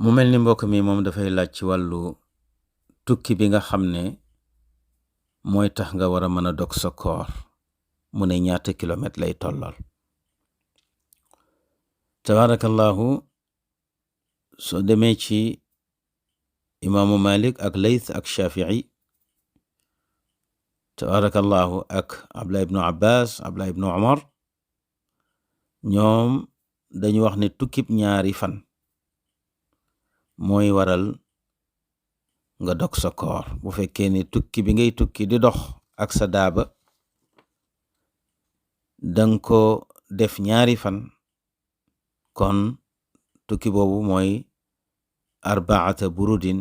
mu mel ni mbokk mi moom dafay laaj ci wàllu tukki bi nga xam ne mooy tax nga war a mën a dog sa koor mu ne ñaata kilomètre lay tollal. tabaarakallahu soo demee ci imaamu Malik ak Layth ak Shafii, tabaarakallahu ak Abdullah ibnu Abbas, Abdullah ibnu Umar, ñoom dañu wax ne tukkib ñaari fan mooy waral nga dog sa koor bu fekkee ne tukki bi ngay tukki di dox ak sa daaba danga ko def ñaari fan, kon tukki boobu mooy arbaata burudin,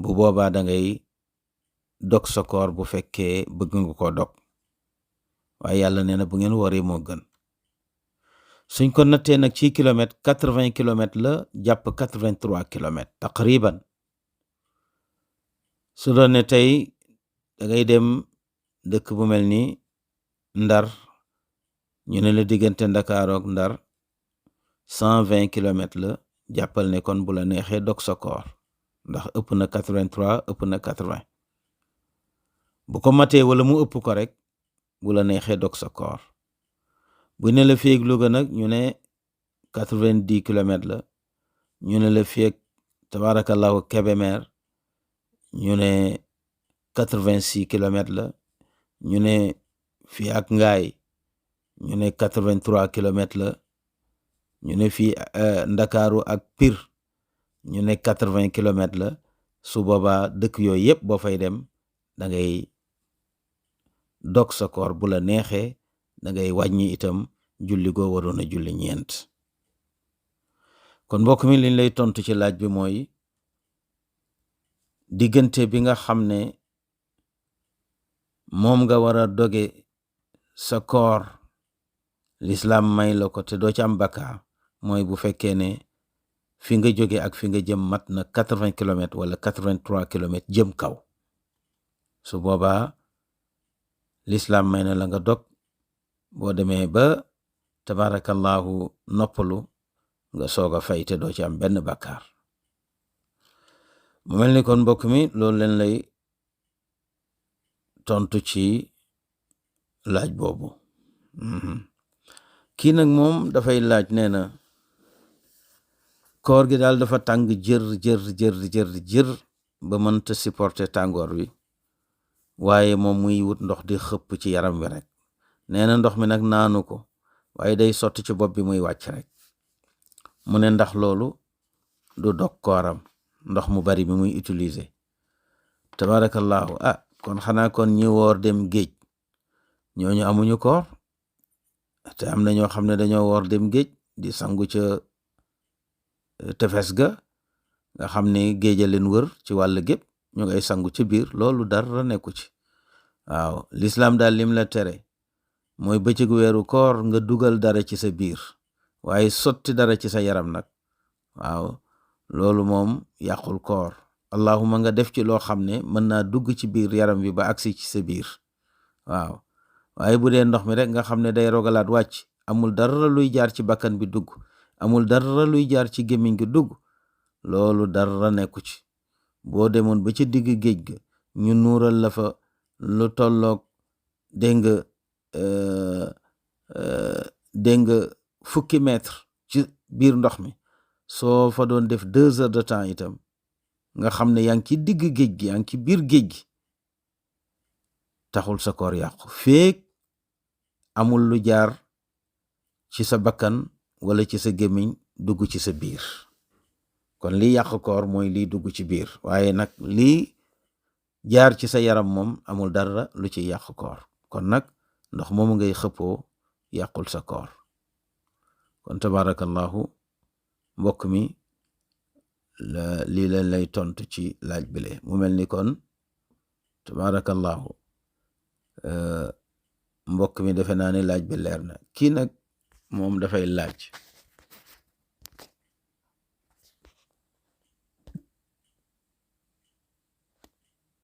bu boobaa da ngay dog sa koor bu fekkee bëgg nga ko dog, waaye yàlla nee na bu ngeen waree moo gën. suñ ko nattee nag ci kilomètre 80 kilomètres la jàpp 83 kilomètres taqriban. su doon ne tey da ngay dem dëkk bu mel ni Ndar, ñu ne la diggante Ndakaaru ak Ndar 120 kilomètres la, jàppal ne kon bu la neexee dog sa koor ndax ëpp na 83 ëpp na 80. bu ko matee wala mu ëpp ko rek bu la neexee dog sa koor. bu ne la féeg Louga nag ñu ne 90 kilomètres la, ñu ne la féeg tabaarakallahu Kébémer ñu ne 86 kilomètres la, ñu ne fii ak Ngaay ñu ne 83 kilomètres la, ñu ne fii Ndakaaru ak Pire ñu ne 80 kilomètres la. su boobaa dëkk yooyu yëpp boo fay dem da ngay dog sa koor bu la neexee, da ngay wàññi itam julli goo waroon a julli ñeent. kon mbokk mi liñ lay tontu ci laaj bi mooy diggante bi nga xam ne moom nga war a doge sa koor lislaam may la ko te doo ci am bakkaar mooy bu fekkee ne fi nga jóge ak fi nga jëm mat na 80 kilomètres wala 83 kilomètres jëm kaw. su boobaa lislaam may na la nga dog, boo demee ba tabaarakallahu noppalu nga soog a fay te doo ci am benn bakkaar. mu mel ni kon mbokk mi loolu leen lay tontu ci laaj boobu. kii nag moom dafay laaj, nee na koor gi daal dafa tàng jër ba mënta supporter tàngoor wi, waaye moom muy wut ndox di xëpp ci yaram wi rek. nee na ndox mi nag naanu ko, waaye day sotti ci bopp bi muy wàcc rek. mu ne ndax loolu du dog kooram, ndox mu bari bi muy utiliser. tabarakallahu kon xanaa kon ñi woor dem géej ñooñu amuñu koor, te am na ñoo xam ne dañoo woor dem géej di sangu ca tefes ga nga xam ne géej a leen wër ci wàll gépp, ñu ngay sangu ci biir, loolu dara nekku ci. waaw lislaam daal lim la tere mooy bëccëgu weeru koor nga dugal dara ci sa biir, waaye sotti dara ci sa yaram nag, waaw loolu moom yàqul koor. allahuma nga def ci loo xam ne mën naa dugg ci biir yaram bi ba agsi ci sa biir. waaw waaye bu dee ndox mi rek nga xam ne day rogalaat wàcc, amul dara luy jaar ci bakkan bi dugg, amul dara luy jaar ci gémmiñ gi dugg, loolu dara nekku ci. boo demoon ba ci digg géej ga ñu nuural la fa lu tolloog dégg nga fukki mètre ci biir ndox mi, soo fa doon def 2 heures de temps itam nga xam ne yaa ngi ci digg géej gi, yaa ngi ci biir géej gi, taxul sa koor yàqu feek amul lu jaar ci sa bakkan wala ci sa gémmiñ dugg ci sa biir. kon lii yàq koor mooy lii dugg ci biir, waaye nag lii jaar ci sa yaram moom amul dara lu ci yàq koor. kon nag ndox moomu ngay xëppoo yàqul sa koor. kon tabarakallahu mbokk mi lii leen lay tontu ci laaj bile. mu mel ni kon tabarakallahu mbokk mi defe naa ne laaj bi leer na. kii nag moom dafay laaj